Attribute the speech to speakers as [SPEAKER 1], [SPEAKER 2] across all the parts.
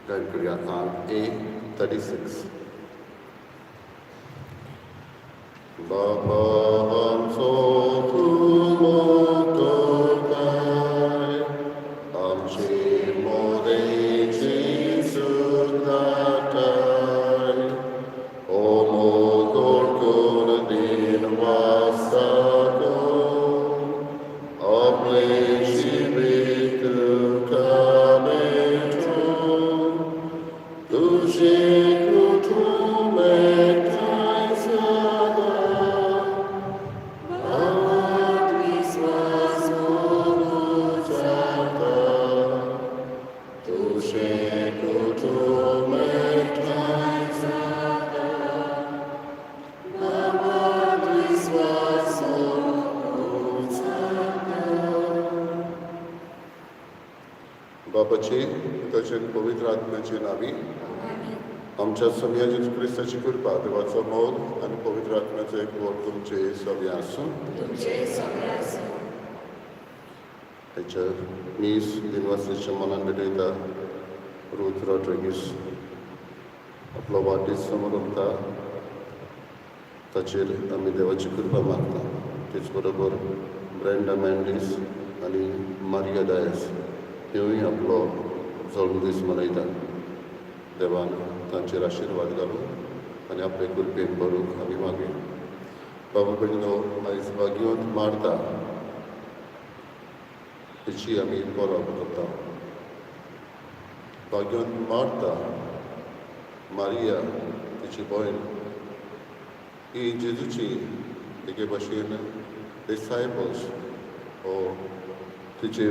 [SPEAKER 1] गायन करूया आंक ए 36. बाबा आमचो तूं मोटो काय, आमचे मोदेची सुखदाताय, ओ मोगोड कोण दिन वासाको, आपले जिवीत तुका भेटून, तुझे कुटुंब एकठांय सदा, भावात विस्वास जाता, तुझे कुटुंब एकठांय सदा, भावात विस्वास जाता. बापाची, पुताची, पवित्र आत्म्याची नावी. आमच्या सोमया जेजू क्रिस्ताची कृपा, देवाचो मोग आनी पवित्र आत्म्याचो एकवट तुमचे सगळे आसूं.
[SPEAKER 2] तुमचे सगळे आसूं.
[SPEAKER 1] ताच्या मीस दिनवासाच्या मनान भेटयता. रूथ रॉड्रिगीस आपलो वाडदीस समारंभता, ताचेर आमी देवाची कृपा मागता. तेच बरोबर ब्रेंडा मेंडीस आनी मारिया डायस ह्योय आपलो जल्मदीस मनयतात. देवान तांचेर आशिर्वाद घालूं आनी आपले कृपेन भरूंक आमी मागया. बाबा भयणीनो, आयज भाग्यवंत मार्ता हेची आमी परब करता. भाग्यवंत मार्ता, मारिया तिची भयण, ही जेजूची एके भशेन डिसायपल्स ओ तिचे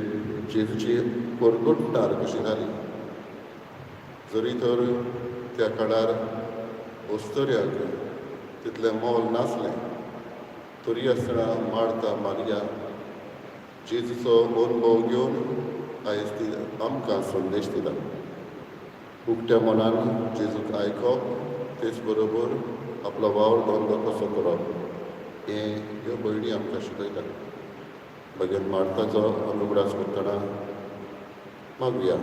[SPEAKER 1] जेजूची परगटणार कशी जाली. जरी तर त्या काळार अस्तुऱ्यांक तितलें मोल नासलें, तरी आसतना मार्ता मारिया जेजूचो अनुभव घेवन आयज ती आमकां संदेश दिता. उक्त्या मनान जेजूक आयकप, तेच बरोबर आपलो वावर धंदो कसो करप हें ह्यो भयणी आमकां शिकयता. भगीन मार्ताचो आमी उगडास करतना मागया,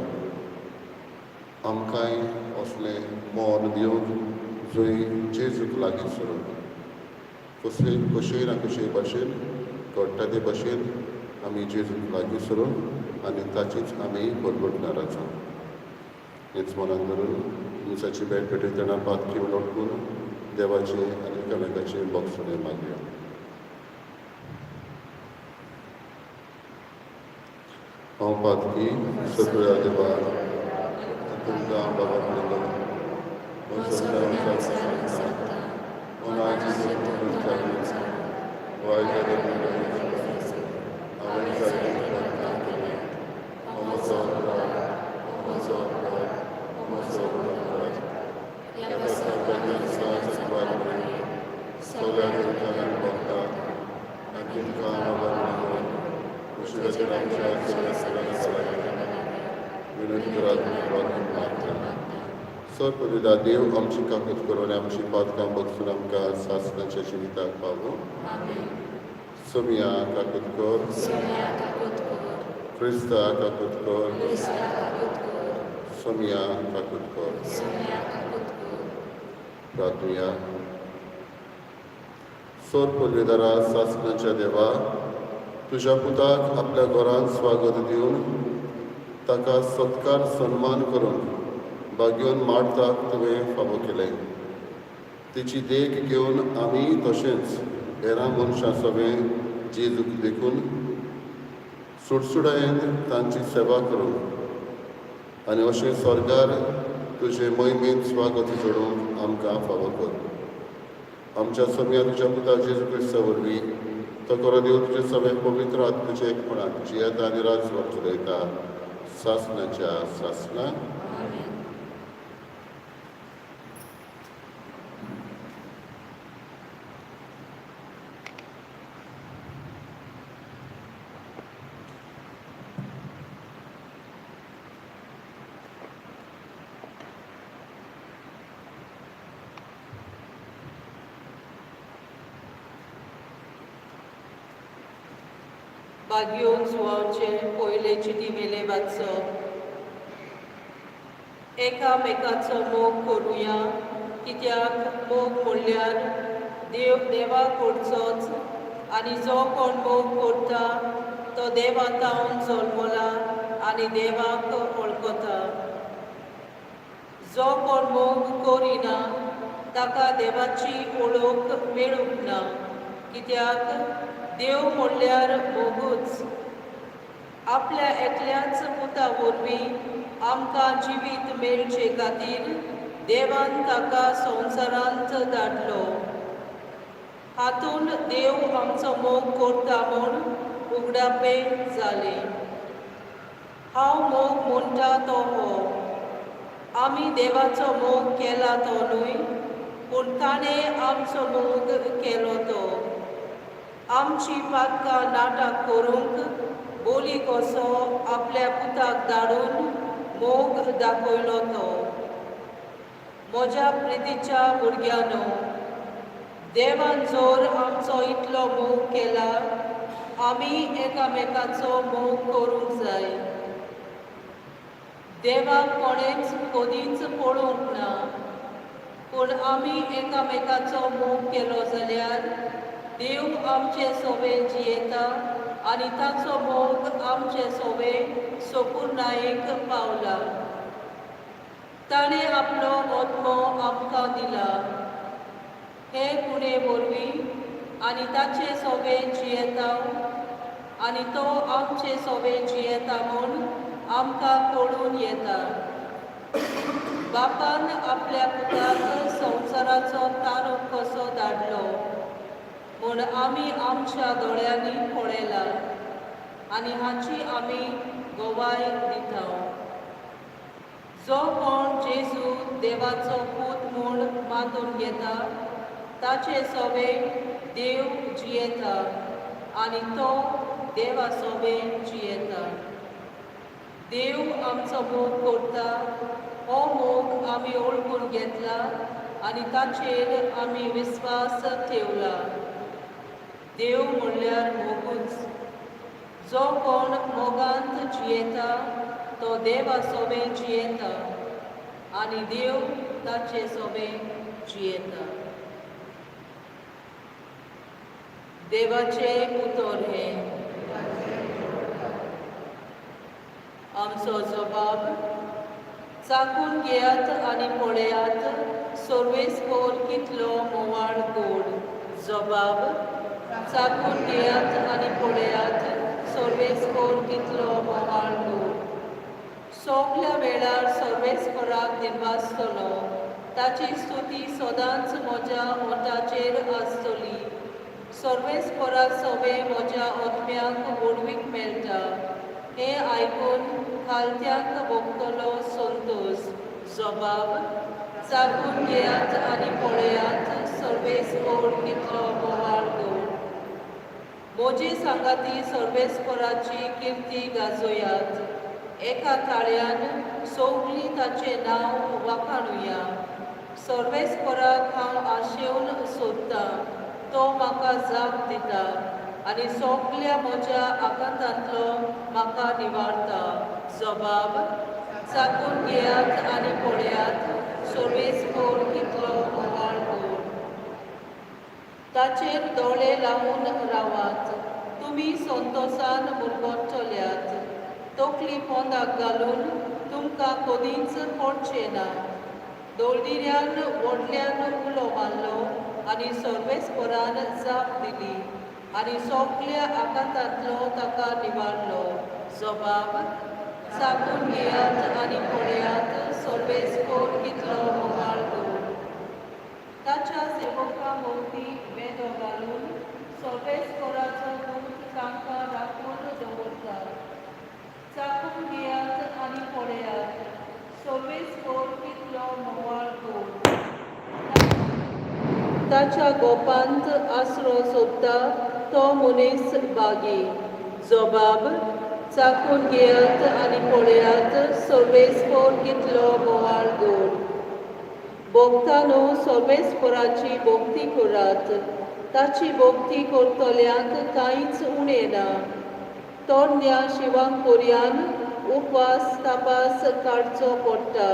[SPEAKER 1] आमकांय असलें मन दिवंक जंय जेजूक लागीं सरून कसले कशेय ना कशेय भाशेन घडटा ते भाशेन आमी जेजूक लागीं सरून आनी ताचीच आमी परगटणार आसा. हेच मनान धरून मिसाची भेट भेटयतना पातकी लटकून देवाचे आनी एकामेकाचे भोगसणें मागया. हांव पातकी सगळ्या देवा, तुमकां बाबा म्हणलो, मनाची वायट हांवें जायते पातकां केल्यांत. हो म्हजो अपराध, हो म्हजो अपराध, हो म्हजो व्हड अपराध. ह्या पासत भाग्यवंत सकवार सगळ्या देवतांक भोगतात आनी तुमकां बाबा म्हणलो, कुशीराचेर आमच्या सगळ्या सगळ्या विनंती करात, मागता. सर पवित्र देव आमची काकूत करून आमची पातकां बगसून आमकां सासणाच्या जिविताक पावूं. सोमिया काकूत कर.
[SPEAKER 2] सोम्या काकूत कर.
[SPEAKER 1] क्रिस्ता काकूत कर.
[SPEAKER 2] क्रिस्ता काकूत कर.
[SPEAKER 1] सोमिया काकूत कर.
[SPEAKER 2] सोम्या काकूत कर.
[SPEAKER 1] प्रार्थुया. सोर पदवीदारा, सासणाच्या देवा, तुज्या पुताक आपल्या घरांत स्वागत दिवन ताका सत्कार सन्मान करून भाग्योन मार्ताक तुवें फावो केलें. तिची देख घेवन आमी तशेंच हेरां मनशां सगळें जेजूक देखून सुडसुडायेन तांची सेवा करूंक आनी अशें स्वर्गार तुजें महिमेंत स्वागत जोडूंक आमकां फावो कर. आमच्या सोम्या तुज्या पुता जेजू क्रिस्ता वरवीं, तो करो देव तुजे सगळे पवित्र आत्म्याच्या एकपणात जियेता आनी राजवट चलयता सासणाच्या सासणाक.
[SPEAKER 2] आमेन.
[SPEAKER 3] बागयोन जुवांवचे पयले चिटी मेले वाचप. एकामेकाचो मोग करुया, कित्याक मोग म्हणल्यार देव देवा कडचोच, आनी जो कोण मोग करता तो देवा तावन जल्मला आनी देवाक वळखता. जो कोण मोग करिना ताका देवाची वळख मेळूंक ना, कित्याक देव म्हणल्यार मोगूच. आपल्या एकल्याच पुता वरवीं आमकां जिवीत मेळचे खातीर देवान ताका संवसारांत धाडलो. हातूंत देव आमचो मोग करता म्हूण उगडापें जालें. हांव मोग म्हणटा तो हो, आमी देवाचो मोग केला तो न्हय, पूण ताणें आमचो मोग केलो तो. आमची पातकां नाटक करूंक बोली कसो आपल्या पुताक धाडून मोग दाखयलो तो. म्हज्या प्रितीच्या भुरग्यांनो, देवान जर आमचो इतलो मोग केला, आमी एकामेकाचो मोग करूंक जाय. देवाक कोणेच कदींच पळोवंक ना, पूण आमी एकामेकाचो मोग केलो जाल्यार देव आमचे सोबे जियेता आनी ताचो मोग आमचे सोबे सोपुर्णायेक पावला. ताणें आपलो आत्मो आमकां दिला हे खुणे वरवीं आनी ताचे सोबे जियेता आनी तो आमचे सोबे जियेता म्हूण आमकां कळून येता. बापान आपल्या पुताक संवसाराचो तारूक कसो धाडलो म्हूण आमी आमच्या दोळ्यांनी पळयला आनी हाची आमी गवाय दिता. जो कोण जेजू देवाचो पूत म्हूण मानून घेता ताचे सोबे देव जियेता आनी तो देवा सोबे जियेता. देव आमचो मोग करता हो मोग आमी वळखून घेतला आनी ताचेर आमी विस्वास ठेवला. देव म्हणल्यार मोगूच. जो कोण मोगांत जियेता तो देवा सोबे जियेता आनी देव ताचे सोबे जियेता. देवाचें उतर हें. आमचो जबाब चाकून घेयात आनी पळयात सर्वेस्पोर कितलो मोवाळ गोड. जबाब चाकून घेयात आनी पळयात सर्वेस्पोर कितलो मोवाळ गोड. सगल्या वेळार सर्वेस्पराक दिनवासतलो, ताची स्तुती सदांच म्हज्या ओंठाचेर आसतली. सर्वेस्परा सोबे म्हज्या आत्म्याक व्हडवीक मेळटा, हें आयकून खालत्यांक भोगतलो संतोश. जबाब चाकून घेयात आनी पळयात सर्वेस्पोर कितलो बोवाळ गोड. म्हजे सांगाती सर्वेस्पराची किर्ती गाजोयात, एका ताळ्यान सगलीं ताचें नांव वाखाणुया. सर्वेस्पराक हांव आशेवन सोदतां, तो म्हाका जाप दिता आनी सगल्या म्हज्या आकांतांतलो म्हाका निवारता. जबाब चाकून घेयात आनी पळयात सर्वेस्पोर कितलो बोवाळ गोड. ताचेर दोळे लावन रावात, तुमी संतोसान मुरगटल्यात. तकली पोंदाक घालून तुमकां कदींच पडचें ना. दळदिऱ्यान व्हडल्यान उलो मारलो आनी सर्वेस्परान जाप दिली आनी सगल्या आकांतांतलो ताका निवारलो. जबाब चाकून घेयात आनी पळयात सर्वेस्पोर कितलो मोगाळ गोड. ताच्या सेवका भोंवती वेदो घालून सर्वेस्पराचो दूत तांकां राखून दवरता. चाकून घेयात आनी पळयात सर्वेस्पोर कितलो मोवाळ गोड. ताच्या गोपांत आसरो सोदता तो मनीस बागी. जबाब चाकून घेयात आनी पळयात सर्वेस्पोर कितलो बोवाळ गोड. भोगतानो सर्वेस्पराची भक्ती करात, ताची भक्ती करतल्यांक कांयच उणें ना. तरण्या शिवांक पर्यान उपवास तापास काडचो पडटा,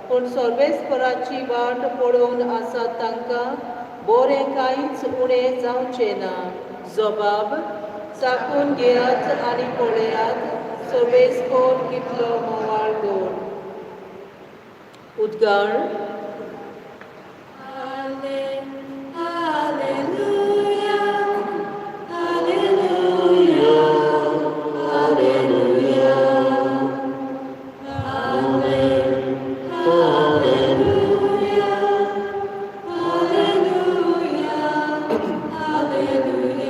[SPEAKER 3] पूण सर्वेस्पराची वाट पळोवन आसात तांकां बरें कांयच उणें जावचें ना. जबाब चाखून घेयात आनी पळयात सर्वेस्पर कितलो म्होंवाळ गोड. उद्गार.
[SPEAKER 2] Alleluia, Alleluia, Alleluia, Alleluia, Alleluia, Alleluia.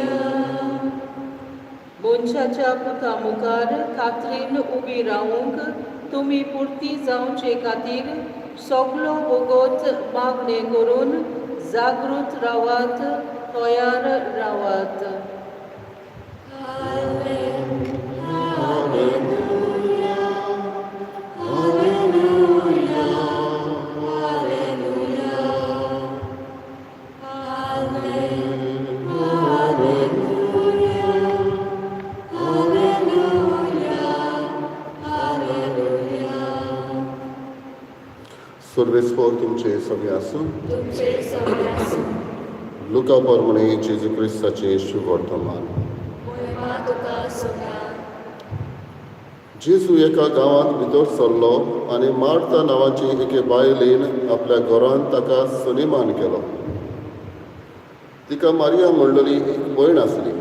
[SPEAKER 3] मनशाच्या पुता मुखार खात्रीन उबी रावूंक तुमी पुर्ती जावचे खातीर सगलो वगत मागणें करून जागृत रावात, तयार रावात.
[SPEAKER 2] Alleluia, Alleluia, Alleluia, Alleluia, Alleluia, Alleluia.
[SPEAKER 1] सर्वेस्पर तुमचे सगळे आसूं.
[SPEAKER 2] तुमचे सगळे आसूं.
[SPEAKER 1] लुका प्रमाणे जेजू क्रिस्ताचें शुभवर्तमान.
[SPEAKER 2] मोहिमा तुका सोम्या.
[SPEAKER 1] जेजू एका गांवांत भितर सरलो आनी मार्ता नांवाची एके बायलेन आपल्या घरांत ताका सन्मान केलो. तिका मारिया म्हणलेली एक भयण आसली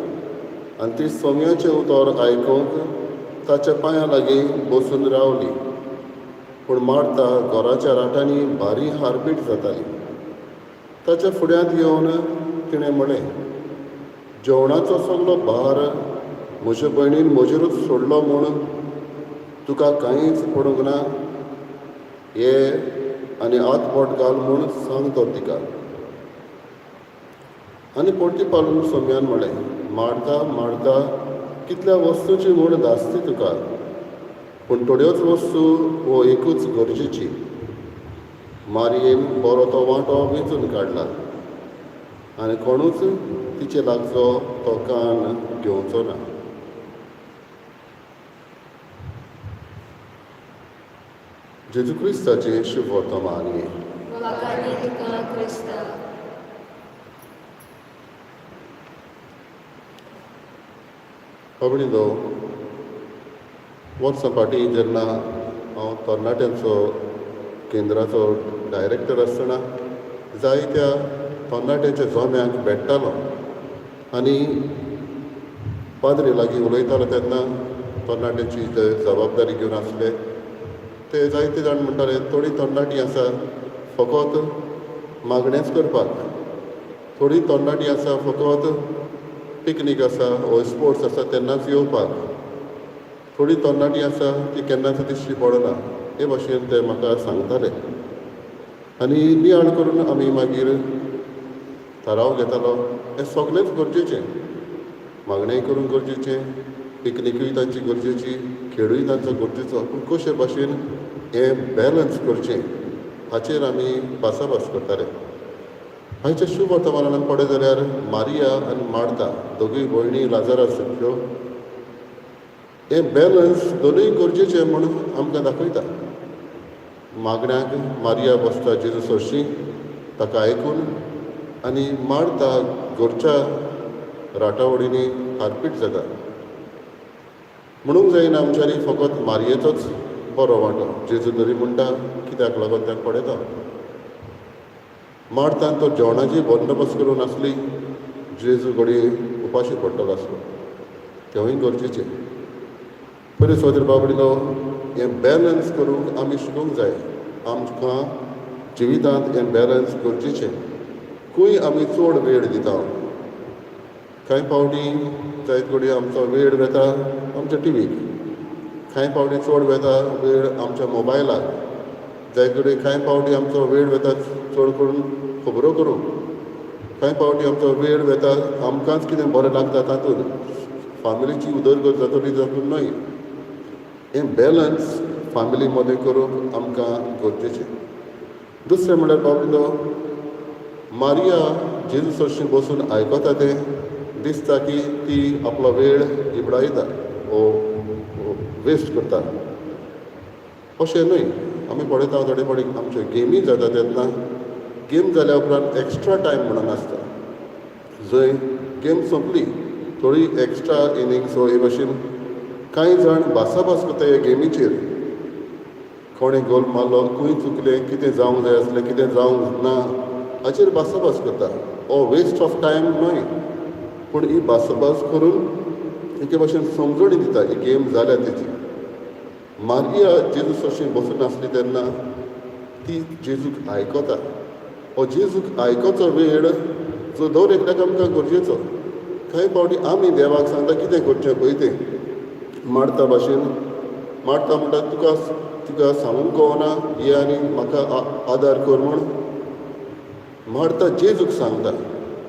[SPEAKER 1] आनी ती सोम्याचें उतर आयकूंक ताच्या पांयां लागीं बसून रावली. पूण मार्ता घराच्या राटांनी भारी हारपीट जाताली. ताच्या फुड्यांत येवन तिणें म्हळें, जेवणाचो सगलो भार म्हजे भयणीन म्हजेरूच सोडलो म्हूण तुका कांयच पडूंक ना? ये आनी हात बोट घाल म्हूण सांग तो तिका. आनी परती पालून सोम्यान म्हळें, मार्ता मार्ता, कितल्या वस्तूची म्हूण धास्ती तुका, पूण थोड्योच वस्तू हो एकूच गरजेची. मारयेन बरो तो वांटो वेंचून काडला आनी कोणूच तिचे लागचो तो कान घेवचो ना. जेजू क्रिस्ताचें शुभवर्तमान.
[SPEAKER 2] वाखाणी तुका क्रिस्ता.
[SPEAKER 1] बाबणींनो, वर्सां फाटीं जेन्ना हांव तरणाट्यांचो केंद्राचो डायरेक्टर आसतना जायत्या तरणाट्यांच्या जोम्यांक भेट्टालो आनी पाद्री लागीं उलयतालो तेन्ना तरणाट्यांची जबाबदारी घेवन आसले ते जायते जाण म्हणटाले, थोडीं तरणाटीं आसा फकत मागणेंच करपाक, थोडीं तरणाटीं आसा फकत पिकनीक आसा वो स्पोर्ट्स आसा तेन्नाच येवपाक, थोडीं तरणाटीं आसा ती केन्नाच दिश्टी पडना. हे भाशेन ते म्हाका सांगताले आनी नियाळ करून आमी मागीर थाराव घेतालो. हें सगलेंच गरजेचें, मागणेंय करूंक गरजेचें, पिकनिकूय तांची गरजेची, खेळूय तांचो गरजेचो, पूण कशे भाशेन हें बॅलन्स करचें हाचेर आमी भासाभास करताले. आयच्या शुभ वर्तमानान पळयत जाल्यार मारिया आनी मार्ता दोगूय भयणी लाजरा आशिल्ल्यो. हें बॅलन्स दोनूय गरजेचें म्हूण आमकां दाखयता. मागण्याक मारिया बसता जेजू सरशी ताका आयकून आनी मार्ता घरच्या राटावळींनी हारपीट जाता. म्हणूंक जायना आमच्यांनी फकत मारयेचोच बरो वांटो. जेजू तरी म्हणटा कित्याक लागून ताका पळयता. मार्तान तो जेवणाची बंदोबस्त करून आसली, जेजू घडये उपाशी पडटलो आसलो, तेंवूय गरजेचें. पयलीं सोदर बाबडीनो, हें बॅलन्स करूंक आमी शिकूंक जाय. आमकां जिवितांत हें बॅलन्स गरजेचें. खंय आमी चड वेळ दिता, कांय फावटी जायत घडये आमचो वेळ वता आमच्या टिवीक, कांय फावटी चड वता वेळ आमच्या मोबायलाक, जायत घडये कांय फावटी आमचो वेळ वता चड करून खबरो करूंक, कांय फावटी आमचो वेळ वता आमकांच कितें बरें लागता तातूंत, फामिलीची उदरगत जातली तातूंत न्हय. हें बॅलन्स फामिली मदें करूंक आमकां गरजेचें. दुसरें म्हणल्यार बाबडो मारिया जेजू सरशी बसून आयकता तें दिसता की ती आपलो वेळ इबडायता वो वेस्ट करता.
[SPEAKER 4] अशें न्हय, आमी पळयता थोडे फावटी आमच्यो गेमी जाता तेन्ना गेम जाल्या उपरांत एक्स्ट्रा टायम म्हणून आसता, जंय गेम सोंपली थोडी एक्स्ट्रा इनिंग्स हे भाशेन कांय जाण भासाभास करता हे गेमीचेर, कोणें गोल मारलो, खंय चुकलें, कितें जावंक जाय आसलें, कितें जावंक ना हाचेर भासाभास करता. हो वेस्ट ऑफ टायम न्हय, पूण ही भासाभास करून एके भाशेन समजणी दिता ही गेम जाल्या तेजी. मारिया जेजू सरशी बसून आसली तेन्ना ती जेजूक आयकता. हो जेजूक आयकोचो वेळ जो दर एकल्याक आमकां गरजेचो. कांय फावटी आमी देवाक सांगता कितें करचें पळय तें, मार्ता भाशेन. मार्ता म्हणटा तुका तुका सांगूंक कळना, ये आनी म्हाका आदार कर म्हूण. मार्ता जेजूक सांगता,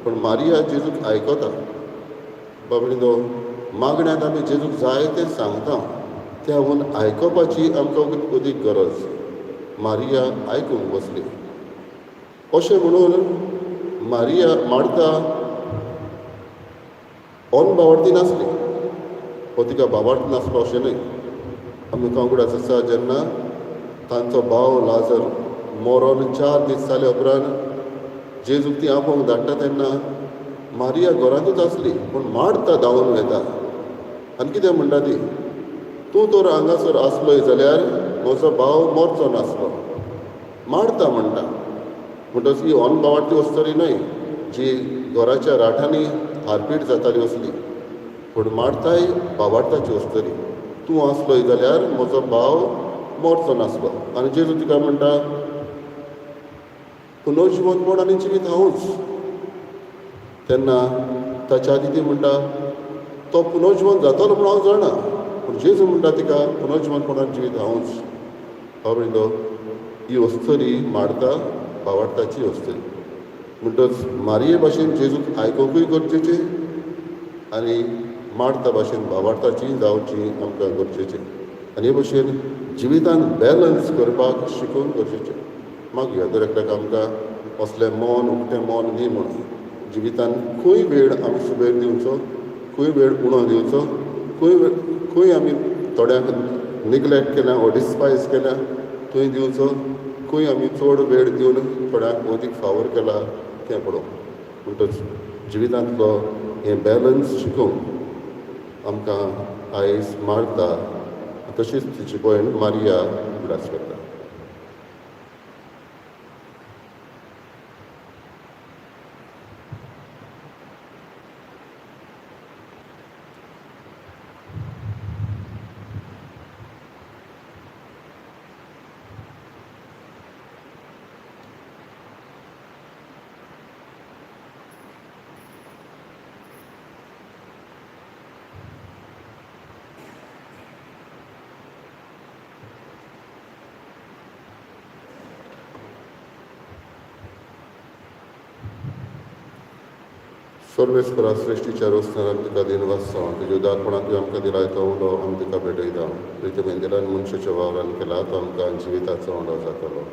[SPEAKER 4] पूण मारिया जेजूक आयकता. बाबडीनो, मागण्यांत आमी जेजूक जाय तें सांगता, त्याहून आयकोपाची आमकां अदीक गरज. मारिया आयकूंक बसली. अशें म्हणून मारिया मार्ता अनबावार्थी नासली, हो तिका बाबार्थ नासलो अशें न्हय. आमकां उगडास आसा जेन्ना तांचो भाव लाजर मरोन 4 दीस जाले उपरांत जेजूक ती आपोवंक धाडटा तेन्ना मारिया घरांतूच आसली, पूण मार्ता धांवून वता आनी कितें म्हणटा ती, तूं तर हांगासर आसलोय जाल्यार म्हजो भाव मरचो नासलो. मार्ता म्हणटा. म्हणटच ही अनभावार्थी वस्तरी न्हय जी घराच्या राठांनी हारपीट जाताली असली, पूण मार्ताय भावार्थाची वस्तरी, तूं आसलोय जाल्यार म्हजो भाव मरचो नासलो. आनी जेजू तिका म्हणटा, पुनर्जिवंतपण आनी जिवीत हांवूच. तेन्ना ताच्या आदी ती म्हणटा, तो पुनर्जिवंत जातलो म्हूण हांव जाणा, पूण जेजू म्हणटा तिका पुनर्जिवंतपणान जिवीत हांवूच. बाबडो ही वस्तरी मार्ता भावार्थाची वस्तरी. म्हणटच मारिये भाशेन जेजूक आयकुंकूय गरजेचें आनी मार्ता भाशेन भावार्थाची जावची आमकां गरजेचें. आनी हे भाशेन जिवितान बॅलन्स करपाक शिकूंक गरजेचें. मागीर दर एकल्याक आमकां असलें मन उक्तें मन दी म्हणून जिवितान खंय वेळ आमी सुबेर दिवचो, खंय वेळ उणो दिवचो, खंय आमी थोड्यांक निग्लेक्ट केल्या वो डिस्पायज केल्या थंय दिवचो, खंय आमी चड वेळ दिवन थोड्यांक अदीक फावर केला तें पळोवंक. म्हणटच जिवितांतलो हें बॅलन्स शिकोवंक आमकां आयज मार्ता तशीच तिची भयण मारिया उगडास करता. सर्वेस्परा श्रेश्ठीच्या रोसनान तुका दिनवास, तुज्या उदारपणान तुवें आमकां दिलाय तो उलो आमी तुका भेटयता. तुज्या मेंदिरान मनशाच्या वावरान केला तो आमकां जिविताचो उलो जातलो.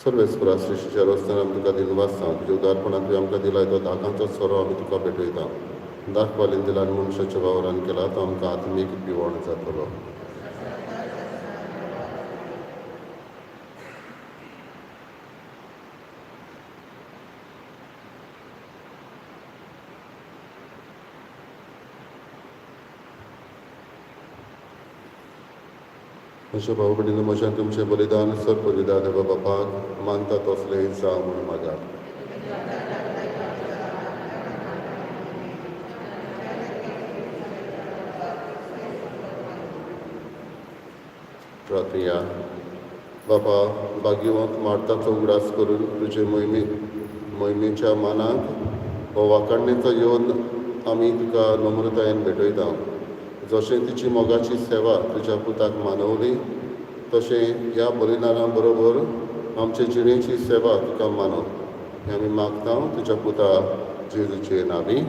[SPEAKER 4] सर्वेस्परा श्रेश्ठीच्या रोसनान आमी तुका दिनवास, तुज्या उदारपणान तुवें आमकां दिलाय तो दाकांचो सोरो आमी तुका भेटयता. दाखवालीन दिला मनशाच्या वावरान केला तो आमकां आत्मीक पिवण जातलो. म्हज्या भाव भयणींनो, म्हज्या तुमचें बलिदान सर्व देवा बापाक मानता तसलें जावं म्हूण मागात. प्रार्थया. बापा, भाग्यवंत मार्ताचो उगडास करून तुजे मोहिमेच्या मानाक हो वाखाणणेचो येवन आमी तुका नम्रतायेन भेटयता. जशें तिची मोगाची सेवा तुज्या पुताक मानवली, तशें ह्या बलिदाना बरोबर आमचे जिणेची सेवा तुका मानव हें आमी मागता तुज्या पुता जेजूचे नांवी.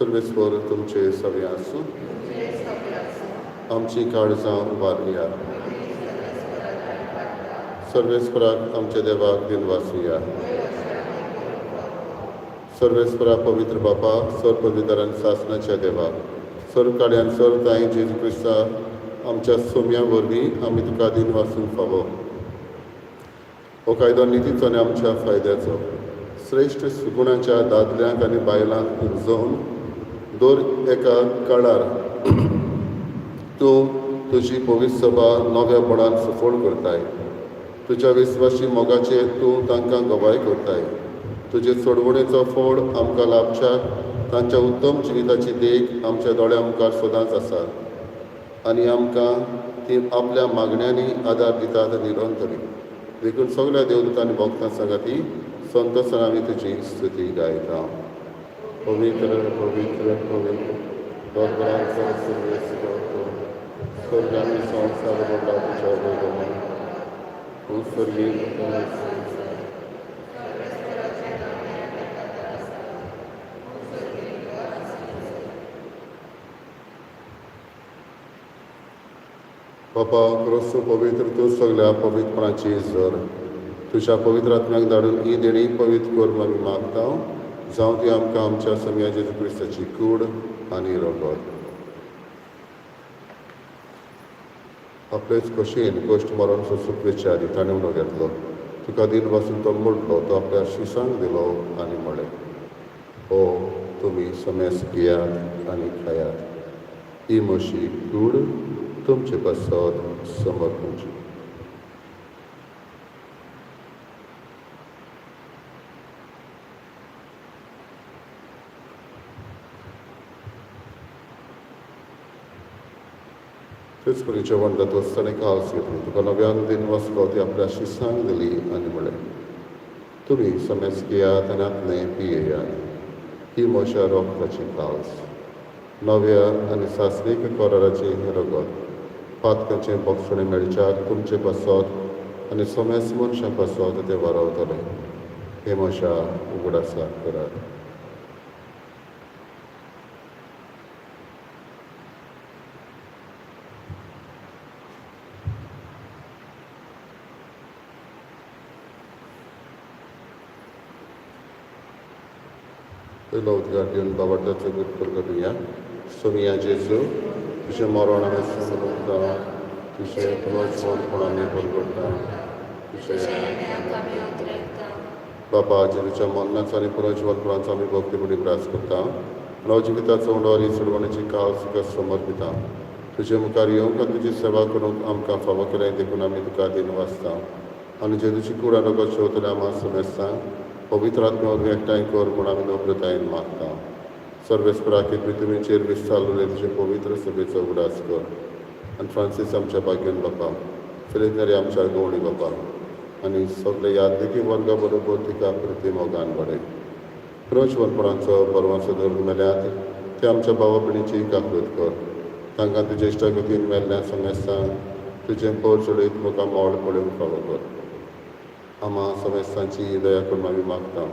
[SPEAKER 4] सर्वेस्पर तुमचे सगळे आसूं. आमची काळजां उबारुया. सर्वेस्पराक आमच्या देवाक दिनवासुया. सर्वेस्परा पवित्र बापा, सर्व पवित्रान सासनाच्या देवा, सर्व काड्यान सर्व ताई जेजू क्रिस्ता आमच्या सोम्या वरवीं आमी तुका दिनवासूंक फावो. हो कायदो नितीचो आनी आमच्या फायद्याचो. श्रेश्ठ सुगुणाच्या दादल्यांक आनी बायलांक उपजोवन दर एका काळार तूं तुजी पवित्र सभा नव्या बळान सफळ करताय. तुज्या विस्वाशी मोगाचेर तूं तांकां गवाय करताय. तुजे सोडवणेचो फळ आमकां लाभच्याक तांच्या उत्तम जिविताची देख आमच्या दोळ्यां मुखार सदांच आसा आनी आमकां ती आपल्या मागण्यांनी आदार दितात निरंतरी. देखून सगळ्या देवदूतां आनी भक्तां सांगाती संतोसान आमी तुजी स्तुती गायता. पवित्र पवित्र पवित्र दोरबरांचो सर्वेस्पर तूं, स्वर्ग आनी संवसार भरला तुज्या वैभवान. तूं स्वर्गीय. बापा क्रिस्तू पवित्र, तूं सगळ्या पवित्रपणाची जर तुज्या पवित्र आत्म्याक धाडून ही देणी पवित्र कर आमी मागता, जावं ती आमकां आमच्या समया जेजू क्रिस्ताची कूड आनी रगत. आपलेच खोशयेन कश्ट मरण सोंसूंक वेचे आदी ताणें उणो घेतलो. तुका दिन वासून तो मोडलो, तो आपल्या शिसांक दिलो आनी म्हळें, ओ तुमी समेस घेयात आनी खायात, ही म्हशी कूड तुमचे पासत समर्पणची. तेच परी जेवण जातच ताणें काल्स घेतली, तुका नव्यान दिन वचलो, ती आपल्या शिसांक दिली आनी म्हळें, तुमी समेस घेयात आनी आपणें पियेयात, ही म्हज्या रोगताची काल्स, नव्या आनी सासणीक कराराचें हें रगत, पातकाचें बक्षणें मेळच्याक तुमचे पासत आनी समेस मनशां पासत तें वारावतलें. हें म्हज्या उगडासाक करात. पयलो उद्गार दिवन बाबाटाचो गुट करुया. सोमिया जेजू, तुजें मरण आमी समजता, तुजें पुनर्जीवनपण आमी परगट्टा, तुजें बापा जेजूच्या मरणाचो आनी पुनर्जीवनपणाचो आमी भक्तीपणी उगडास करता. नवजिविताचो उंडो आनी सोडवणेची काळ तुका समर्पिता. तुजे मुखार येवंक आनी तुजी सेवा करूंक आमकां फावो केलें देखून आमी तुका दिनवासता. आनी जेजूची कूड आनी रगत शेवतल्या आमा समेस्तांक पवित्र आत्म्या वरवीं एकठांय कर म्हूण आमी नम्रतायेन मागता. सर्वेस्पराक पृथ्वीचेर विस्तारलेले तुजे पवित्र सभेचो उगडास कर. आनी फ्रांसीस आमच्या भाग्यन बापा, फिलीप नेरी आमच्या गवळी बापा आनी सगळे यादनिकी वर्गा बरोबर तिका प्रती मोगान वाडय. पुनर्जीवनपणाचो बरवाचो धरून मेल्यात ते आमच्या भावा भयणीची काकूत कर. तांकां तुजे इश्टागतीन मेल्ल्या समेस्तांक तुजें पोर चडयत मुखार मोड पळोवंक फावो कर. आमा समेस्तांची दया करून आमी मागता.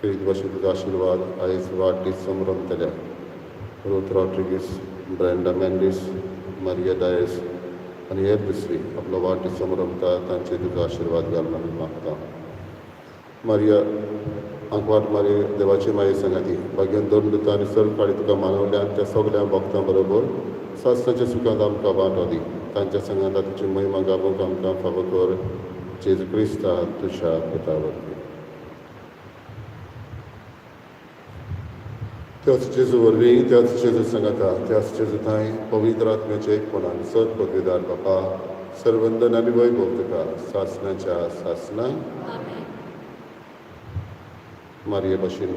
[SPEAKER 4] क्रिस्त भाशेन तुजो आशिर्वाद आयज वाडदीस समरमतल्या Ruth Rodrigues, Brenda Mendes, Maria Dias आनी हेर दुसरी आपलो वाडदीस समरमता तांचेर तुजो आशिर्वाद घालून आमी मागता. मारिया आंकवार मारिया देवाची माये सांगाती भाग्यान दोन दुता आनी सर्व काळी तुका मानवल्यान त्या सगळ्या भक्तां बरोबर सासणाच्या सुखांत आमकां वांटो दी. तांच्या सांगाता तुजी महिमा गावूंक आमकां फावो कर. जेजू क्रिस्ता तुज्या पुता वरवीं. त्याच जेजू वरवीं, त्याच जेजू सांगाता, त्याच जेजू थांय पवित्र आत्म्याचे एकपणान सत पदवीदार बापा, सर्वंदन आनी वैभव तुका सासणाच्या सासणा. मारये भाशेन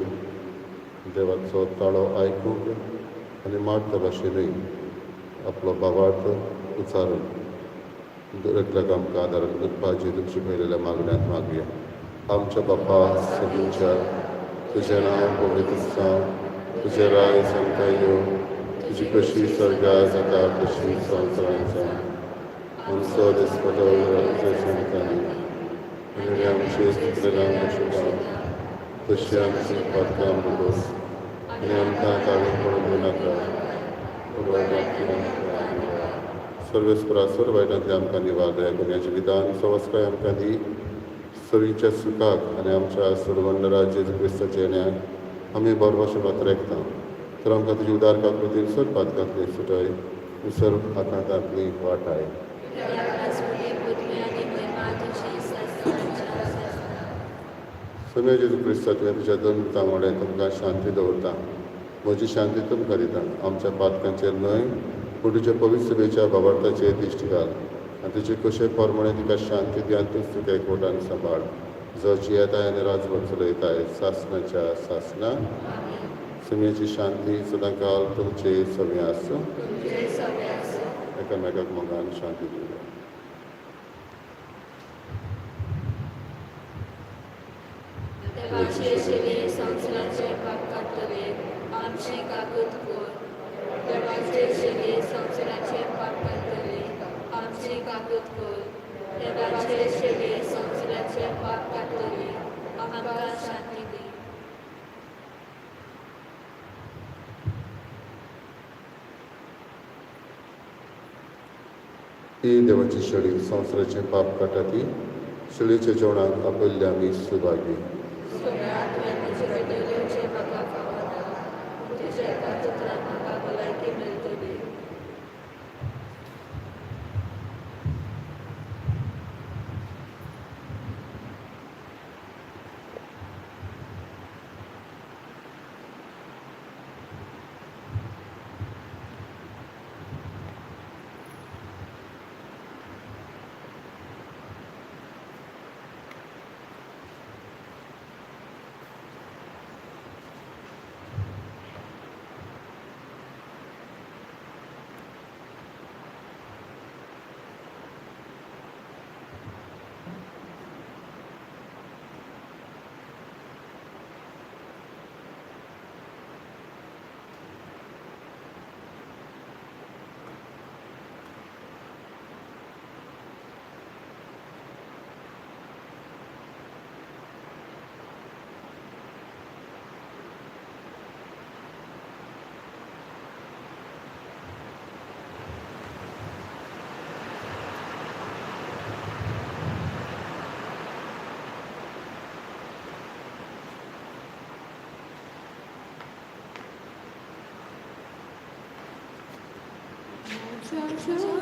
[SPEAKER 4] देवाचो ताळो आयकूंक आनी मार्ता भाशेनूय आपलो भावार्थ उचारून दर एकल्याक आमकां आदारान करपा जेजूक शिकयलेल्या मागण्यांत मागया. आमच्या बापा सगळ्यांच्या, तुजें नांव पवित्र जावं, तुजें राय सामकां येवं, तुजी कशी स्वर्गार जाता तशी संवसारांत जावं. आमचो दिसपटो सांगतानी आनी आमचे चुकलेल्या आमकां तशी आमची पातकां आमकां दोस आनी आमकां ताळून पडून दिवनाका, पूण वायटांतल्यान आमकां निवार. सर्वेस्परा सर्व वायटांतल्यान आमकां निवार. दया करून विधान सवस्काय आमकां दी. सरीच्या सुखाक आनी आमच्या सर्वंडरा जेजू क्रिस्ताच्या येण्याक आमी बरवाशे मात्र एकता. तर आमकां तुजी उदार काकृतीन सर पातकांतली सुटय, सर्व आकांतांतली वाटाय.
[SPEAKER 2] पृथ्वी आनी महिमा तुजी सदांच्या सदां.
[SPEAKER 4] सगळे जेजू क्रिस्ता, तुवें तुज्या दोन तांगोडे तुमकां शांती दवरता, म्हजी शांती तुमकां दिता. आमच्या पातकांचेर न्हय, पूण तुज्या पवित्र सभेच्या बाबार्थाचेर दिश्टी घाल आनी तुजे कशे प्रमाणे तिका शांती दी आनी तूंच तुका एकवटान सांबाळ, जो जियेताय आनी राजवट चलयताय सासनाच्या सासना. समेची शांती सदांकाल तुमचे सगळें आसूं.
[SPEAKER 2] तुमचे सगळे आसूं.
[SPEAKER 4] एकामेकाक मोगान शांती दिवया.
[SPEAKER 2] देवाचे शिले संवसाराचे पाप काडटले, आमची काकूत कर. देवाचे शिले संवसाराचे पाप काडटले, आमची काकूत कर. देवाचे शिले संवसाराचे पाप काडटले, आमकां शांती दी.
[SPEAKER 4] ही देवाची शेळी संवसाराचें पाप काडटा ती शेळीच्या जेवणाक आपयल्ले आमी सुभागी.
[SPEAKER 2] सोम्या, तुवें म्हजे कडेन येवचें म्हाका फावना, पूण तुज्या एका उतरान म्हाका भलायकी मेळटली. Jesus, Jesus,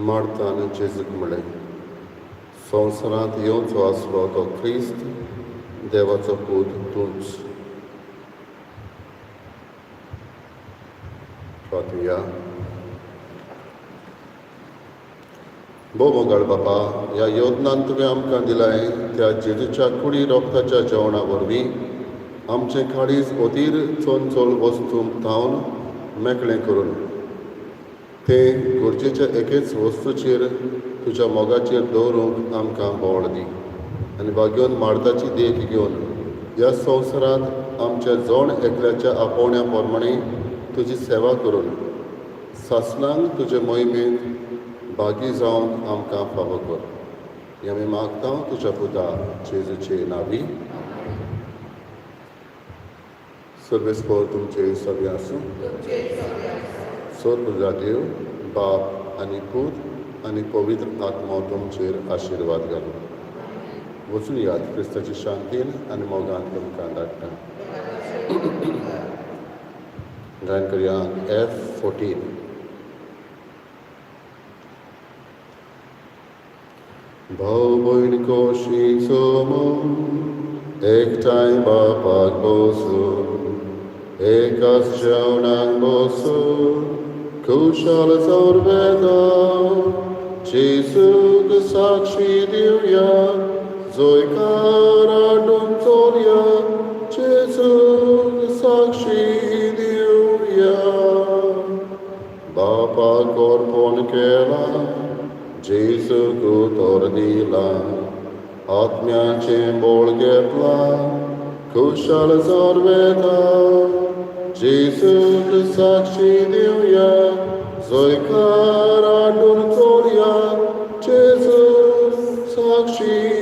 [SPEAKER 4] मार्तान जेजूक म्हळें, संवसारांत येवचो आसलो तो क्रिस्त देवाचो पूत तूंच. प्रार्थुया. भोव मोगाळ बापा, ह्या योजनान तुवें आमकां दिलाय त्या जेजूच्या कुडी रोगताच्या जेवणा वरवीं आमचें काळीज अधीर चंचल वस्तूंक धांवन मेकळें करून तें गरजेच्या एकेच वस्तूचेर तुज्या मोगाचेर दवरूंक आमकां बोळ दी आनी वागेवन मार्ताची देख घेवन ह्या संवसारांत आमच्या जण एकल्याच्या आपोवण्या प्रमाणे तुजी सेवा करून सासणांक तुजे मोहिमेंत भागी जावंक आमकां फावो कर. हें आमी मागता तुज्या पुता जेजूचे नांवी. सर्वेस्पर तुमचे सगळें आसूं. सर्व देव बाप आनी पूत आनी पवित्र आत्मो तुमचेर आशिर्वाद घालूं. वचून यात क्रिस्ताची शांतीन आनी मोगान तुमकां धाडटा. गायन करुया F14. भाव भयण कशी सोमून एकठांय बापाक बसून एकाच जेवणाक बसून खुशाल जावन वेता जेजूक साक्षी दिवया जयकार हाडून चोरया जेजूक साक्षी दिवया. बापाक अर्पण केला जेजूक उतर दिला आत्म्याचें बळ घेतलां खुशाल जावन वेता जेजूक साक्षी दिवया जयकार हाडून चोरया जेजूक साक्षी